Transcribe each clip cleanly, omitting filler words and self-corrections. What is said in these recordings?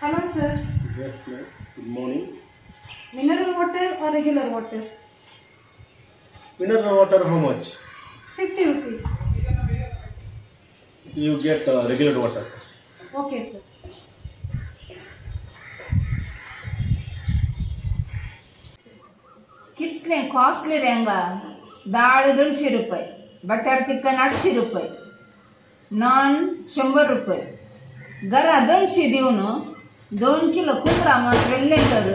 Hello sir. Yes ma'am, good morning. Mineral water or regular water? Mineral water how much? 50 rupees. You get regular water. Okay sir. कितलें costly रे हांगा. दाळ 200 रुपये, butter chicken 800 रुपये, नान 100 रुपये. घरा 200 दिवन 2 किलो कुंबरा मात व्हेल्लें तर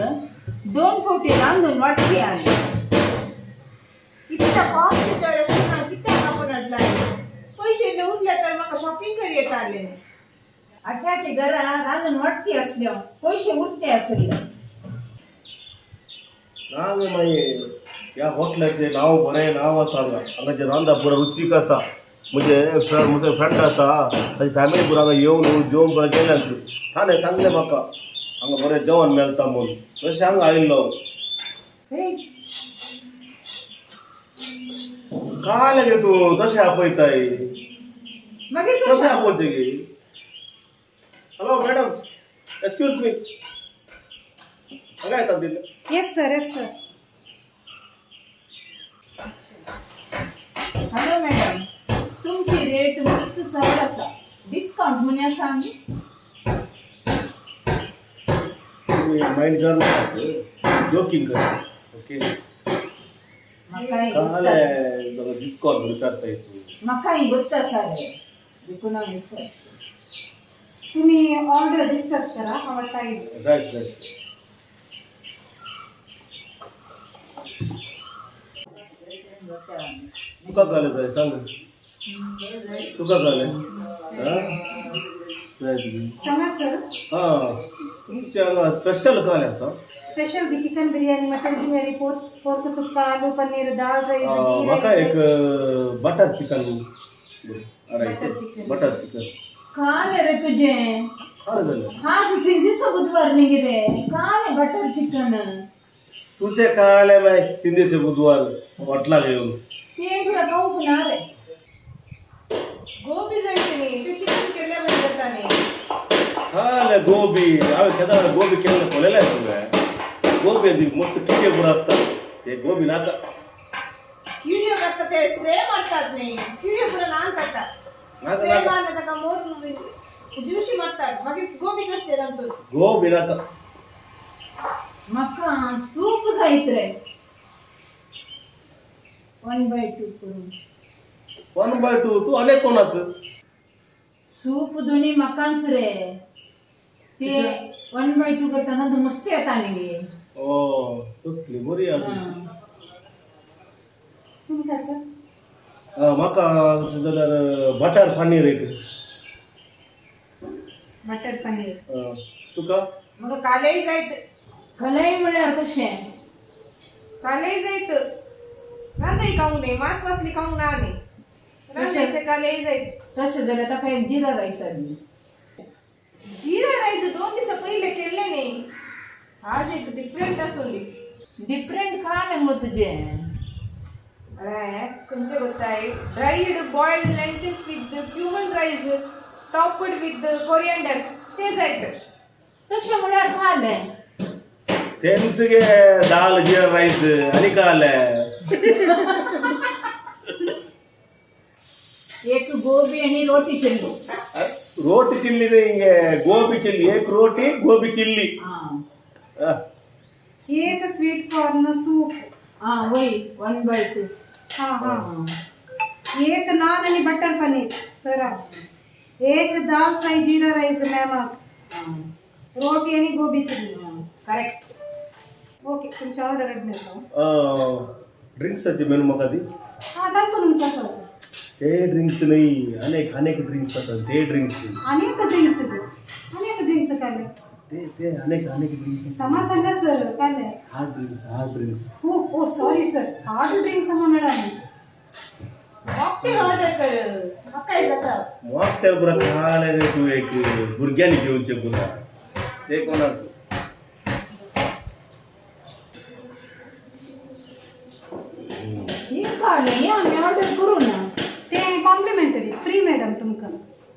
दोन फावटी रांदून वाटकी आली. इतल्या कॉस्टलीच्या रेस्टॉरंटात कित्याक आपूण हाडलाय? पयशे इल्ले उरले तर म्हाका शॉपिंग करी येतालें. आचाटी घरा रांदून वाटती असल्यो पयशे उरते आसले. नांव मागीर ह्या हॉटेलाचें नांव बरें नांव आसा हांगा. हांगाचें रांदप पुरो रुचीक आसा. म्हजे म्हजो फ्रेंड आसा, ताजी फॅमिली पुरो हांगा येवन जेवन पुरो गेल्या. ताणें सांगलें म्हाका हांगा बरें जेवण मेळटा म्हूण. तशें हांगा आयिल्लो. हे. काय गे तूं तशें आपयताय? मागीर तशें कशें? आपोवचें गे. हॅलो मॅडम, एक्सक्यूज मी, हांगा येता दिलें. Yes sir, yes sir. Hello madam, तुमची रेट मस्त सरळ आसा. डिस्कावंट म्हूण आसा आमी. तुम्ही माइंड कर नाका, जोकिंग कर. ओके. म्हाकाय गोत्त काले आसा. डिस्काउंट विचारताय तूं. म्हाकाय गोत्त आसा रे, देखून हांव विचारता. तुम्ही ऑर्डर डिस्कस करा, हांव टायम. जायत जायत. तुका काले जाय सांग, तुका काले हां जाय तुजी. सांगा सर. हां, तुमच्या हांगा स्पेशल काले आसा? Special B chicken biryani, mutton biryani, pork sukka, aloo paneer, dal rice, ghee म्हाका राईस. एक butter chicken. Butter chicken. Butter chicken. काले रे तुजें? खारें जालें? आज सिंजीचो बुधवार न्ही रे, काले बटर चिकन? तुझे काले मागीर सिंधीचे बुधवार हॉटलाक येवन. ते तुला खावंक ना रे. गोबी जाय न्ही, ते चिकन केल्या बरें जाता न्ही. खाले गोबी. हांवें केन्ना गोबी केन्ना पळयलें तुवें? गोबी ती मस्त किडे पुरो आसता, ते गोबी नाका. किडियो घातता ते स्प्रे मारतात न्ही, किडियो पुरो ल्हान जाता. नाका. स्प्रे नाका. मारले ताका मोर ज्युशी मारतात, मागीर गोबी करते तातूंत. गोबी नाका. म्हाका सूप जायत रे, 1/2 करून. 1/2 तूं अनेक कोणाक? सूप दोन्ही म्हाकाच रे. ते 1/2 करताना तूं मस्त येता न्ही. ओ, तकली बरी आहा तुजी. तुमकां सर? आं, म्हाका तशें जाल्यार बटर पनीर एक. बटर पनीर. आं, तुका? म्हाका कालेय जायत. कलय म्हळ्यार कशें? कालेय जायत. रांदय खावंक न्ही, मांस मासली खावंक ना न्ही, रांदयचे कालेय जायत. तशें जाल्यार ताका एक जिरा रायस दी. जिरा रायस 2 दिसा पयले केल्ले न्ही, आज एक डिफरंट आसून दी. डिफरंट खाण गो तुजें. अरे, खंयचे गोत्ताय? Dried boiled lentils with cumin rice topped with coriander, ते जायत. तशें म्हळ्यार खालें. तेंच गे दाल जिरा रायस आनी काले. एक गोबी आनी रोटी चिल्ली. रोटी चिल्ली न्ही गे, गोबी चिल्ली. एक रोटी गोबी चिल्ली. आं. एक स्वीट कॉर्न सूप. आं, वय 1/2. हां हां. एक नान आणि बटर पनीर सर, एक दाल फ्राय जिरा राईस मॅमाक, रोटी आणि गोबी चिल्ली. करेक्ट. ओके, तुमची ऑर्डर रेडी मेळटा. ड्रिंक्साची मेनू म्हाका दी. हां, घालतो तुमचं असं असं. ते ड्रिंक्स नाही, अनेक अनेक ड्रिंक्स आसात ते ड्रिंक्स. अनेक ड्रिंक्स ते अनेक ड्रिंक्स काय? ते ते अनेक अनेक ड्रिंक्स. समा सांगा सर, काय नाही? Hard drinks, hard drinks. हो हो, सॉरी सर, हार्ड ड्रिंक्स आहा मॅडम. मॉकटेल ऑर्डर कर, म्हाकाय जाता. मॉकटेल पुरा खाले रे तूं. एक भुरग्यांनी घेवचे पुरा ते कोणाक. हें खालें, हें आमी ऑर्डर करूं ना? ते कॉम्प्लिमेंटरी फ्री मॅडम तुमकां.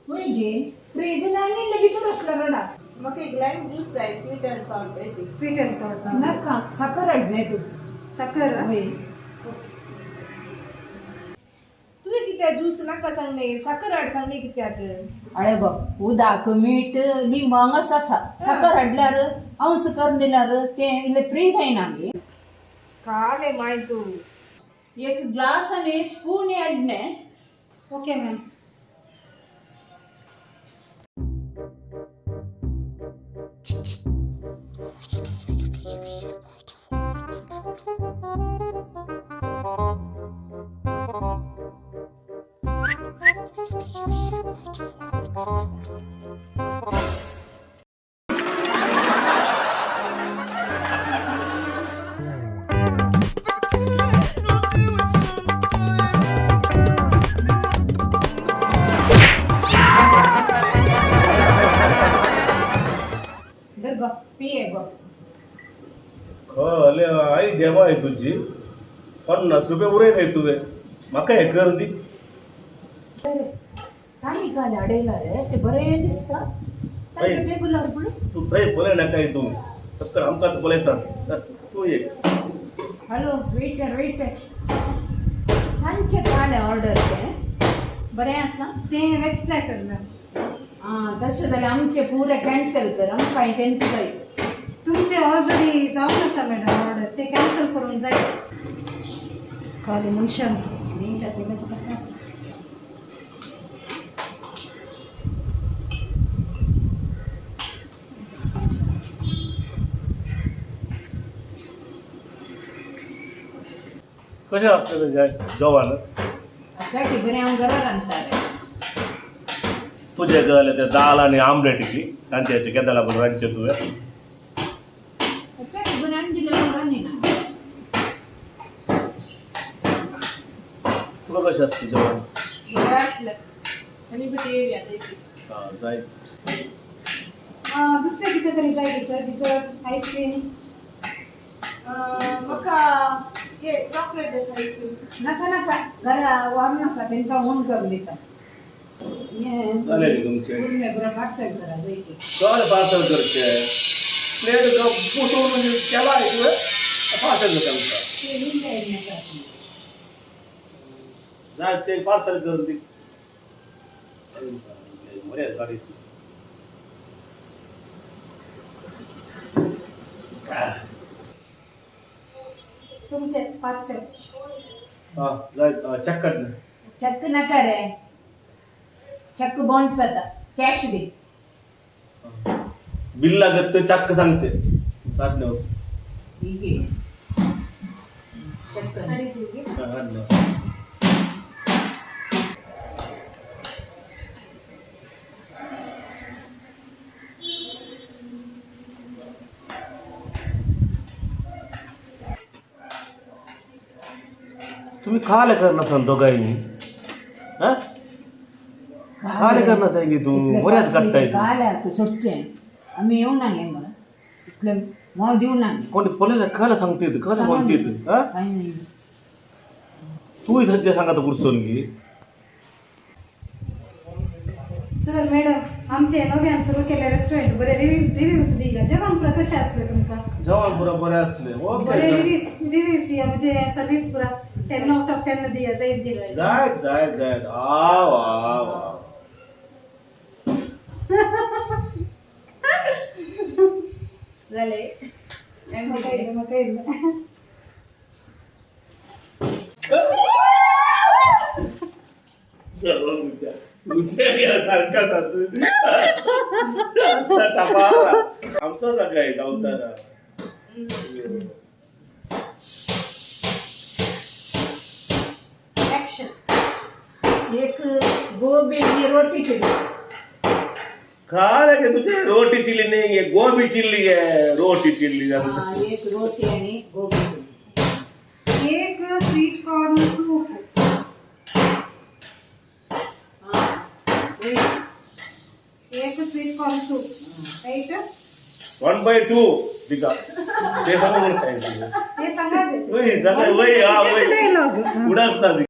वय गे, फ्रीज आनी इल्लें भितर आसलो रडा. म्हाका एक लायम ज्यूस जाय, स्वीट अँड सॉल्ट येते. Sweet and salt. नाका, साकर हाडले तूं. साकर. हय. तुवें कित्याक ज्यूस नाका सांगले, साकर हाड सांगले कित्याक? अळे बघ, उदक मीठ लिंबू हांगाच आसा. साकर हाडल्यार अंश करून दिल्यार तें इल्लें फ्री जायना गे. काले माय तूं. एक ग्लास आनी स्पून हाडले. Okay ma'am. धर गो, पिये गो. खले आई देवा आहे तुजी, 50 रुपये उरयले तुवें, म्हाका हें कर दी. तांणी काल हाडयला रे ते, बरें दिसता तांच्या हय. टेबलार पळय. तूं थंय पळय नाकाय, तूं सक्कड आमकां पळयतात. तूं एक. हॅलो वेटर, वेटर, तांचे काल ऑर्डर तें बरें आसा. ते वेज प्लॅटर मॅम. आं, तशें जाल्यार आमचें पुरें कॅन्सल कर, आमकां तेंच जाय. तुमचे ऑलरेडी जावन आसा मॅडम ऑर्डर, ते कॅन्सल करूंक जाय. खाली मनशान. कशें आसलें तुजें जेवण? अच्छा की बरें, हांव घरा रांदता रे. तुजें जालें तें दाल आनी आमलेट की तांचे हेचें केन्ना लागून रांदचें तुवें? अच्छा की बरें, आनी दिल्यार हांव रांदिना. तुका कशें आसता जेवण? बरें आसलें आनी बी येवया तेजी. आं, जाय. दुसरें कितें तरी जाय sir? Dessert, ice cream? म्हाका ये चॉकलेट आयस्क्रीम. नाका नाका, घरा व्हरून आसा, तेंकां ओन करून दिता हें. जालें न्ही तुमचें? उरलें पुरो पार्सल करा जाय तें. चड पार्सल करचें, प्लेट पुसून केला तुवें, पार्सल करता आमकां. तें उरलें नाका. जाय ते पार्सल करून दी. बरें गाडी. तुमचे पार्सल. आं, जाय चॅक काडलें. चॅक नाका रे, चॅक बाउन्स जाता, कॅश दी. बिल लागत ते चक्क सांगचे साठ न्हय. ठीक आहे, चॅक कर. आनी जी. साठ न्हय. तुम्ही खाले करना सांग दोघांनी, हा खाले करना सांगी तू बऱ्याच काडटाय तूं. काल्याक सोडचें आमी येवना हेंगा, इतलें मोव दिवना. कोण पळयलें खाले सांगतीत, खाले म्हणतीत, हा. कांय न्ही. तूं थंयचे सांगा पुरसून की. सर, मॅडम, आमचे नव्यान सुरू केले रेस्टॉरंट बरे रिव्ह्यूज दिला. जेवण पुरा कशें आसलें तुमकां? जेवण पुरा बरें आसलें. बरे ओके. रिव्ह्यूज दिया, म्हणजे सर्वीस पुरा 10 आउट ऑफ 10 दिया जायत दिला. जायत जायत जायत, आ वा वा. जालें. म्हाका येयलें, म्हाका येयलें. सारखा आमचो जागा धांवताना. ऍक्शन. एक गोबी आणि रोटी चिली. खा रे, तुझे रोटी चिल्ली नाही आहे, गोबी चिल्ली आहे, रोटी चिल्ली. हा, एक रोटी आणि गोबी चिली. एक स्वीट कॉर्न सूप. हा, एक. एक sweet corn soup, right? 1/2 दिका ते सांगू. हे सांगा. वय सांगा, वय, हा, वय. डायलॉग. उडास ना.